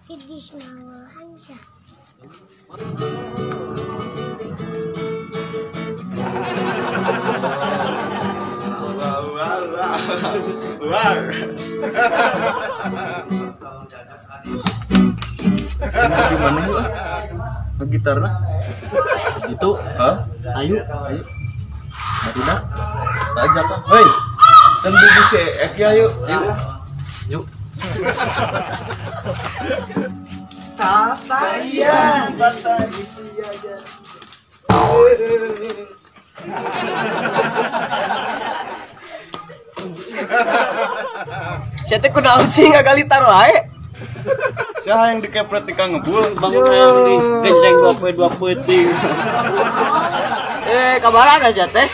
Fi bismillah Hamzah. Di mana yuk? Gitarna? Itu, Hah? Ayo, Ayo. Barudak. Ajak ah. Hei. Tentu bisa ek ya yuk. Yuk. Yuk. Tatayan, Sia teh kunaon sih ngagalitar wae? Siapa yang dikepret tika ngebul? Bangun hayang di genjeng dua poe dua peuting. Eh, kabarana sia teh?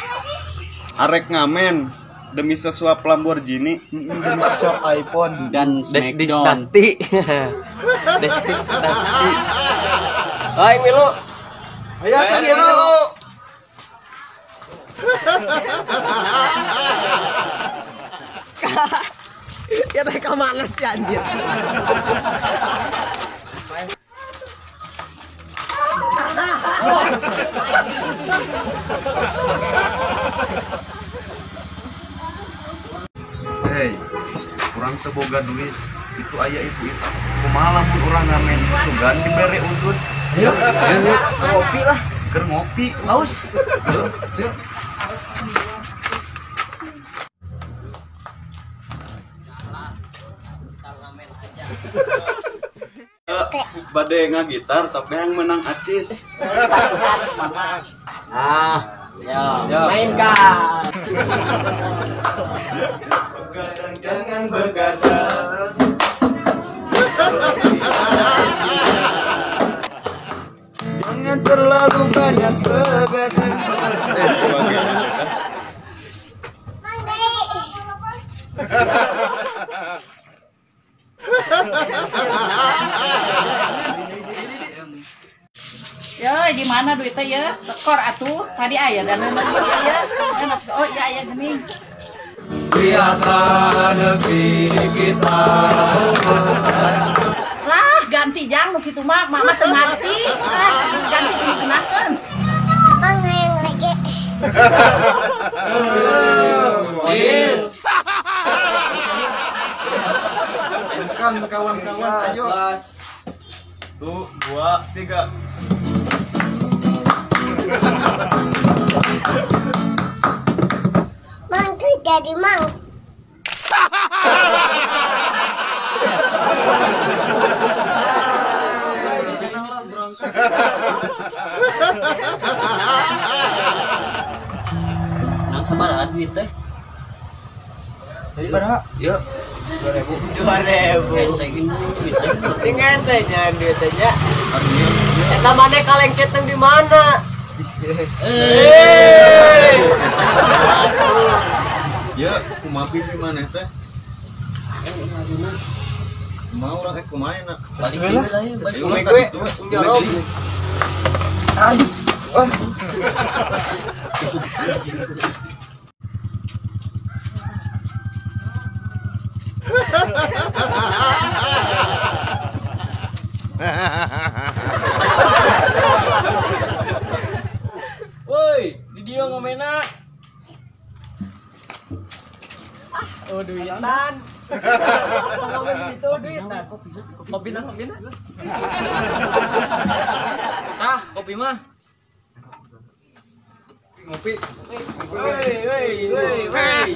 Arek ngamen demi sesuap Lamborghini. Demi sesuap iPhone. Dan Destis Smackdown. Dasti. Destis Dasti. Aing milu. Ayo, Aing milu. Ya teh ka mana sih anjir? Hei, kurang teu boga duit. Itu aya ibu itu. Kumaha lamun urang ngamen sugan dibere udud. Ayo, ngopi lah. Keur ngopi. Haus. Yuk. Bade ngagitar tapi yang menang acis. Ah, yo. Mainkan. Begadang jangan begadang. Jangan terlalu banyak begadang. Eh, sebagai Mang Dei. Ya, di mana duitnya ya? Tekor atuh. Tadi aya dan nenek ieu ya. Enak. Oh iya aya geuning. Biarkan negeri kita. Lah, ganti jang nu kitu mah, mama teu ngarti. Ah, ganti kudu kenakeun. Mang hayang lege. Cil. Kan kawan-kawan, ayo. 1, 2, 3. Mang tuh jadi mang. Lah berangkat. Nang sabaraha duit teh? Jadi berapa? Yuk. 2000. Hese gini duit teh. Ini ngese nya duit teh nya. Eta maneh kaleng ceteng di mana? Eh. Ya, kumaha pipi maneh teh? Mau urang kumaha na? Balik deui lah ya, balik. Ayo lah, Gue ka ditu. nyorong. Woi, di dieu ngomena. Oh, duitan. Ngamen itu duitan. Kopi na, kopi na. Tah, kopi mah. Ngopi. Woi, woi, woi, woi.